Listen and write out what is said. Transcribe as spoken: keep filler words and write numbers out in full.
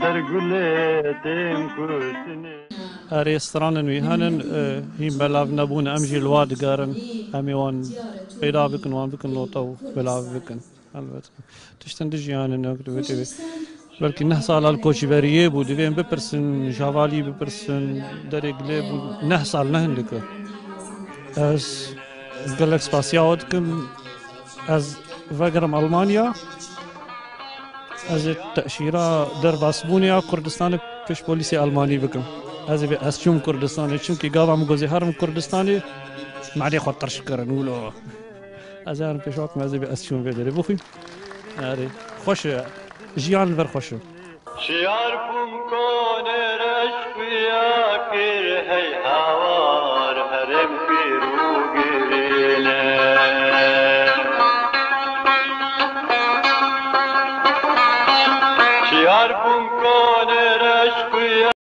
Ser gulê tên kutinê. Erê, stranin wî henin, e, hîn belav nebûn, em jî li wa digerin, em ê wan peyda bikin, wan bikin nota û belav bikin. Elbet. Tiştin di jiyanin ne, divê, divê. Belkî neh sala li koçberiyê bû, divê em bipirsin, javalî bipirsin, derê gilê bû, neh sal ne hindik e. Ez gelek spasiya we dikim. Ez vegerim Almanya. Ez ê teşîra derbasbûnê ya Kurdistanê pêş polîsê Almanî bikim. Ez ê bê ez çûm Kurdistanê, çimkî gava min gozê herim Kurdistanê, merê xwe tirş kirin, wilo. Ez ê herim pêş xwe bikim, ez ê bê ez çûm vê derê. Bixwî. Erê. Xweş e. Jiyan li vir xweş e. Şiyar bûm konê reş xuya kir, hey hawar herêm pîr û girîne. Şiyar bûm konê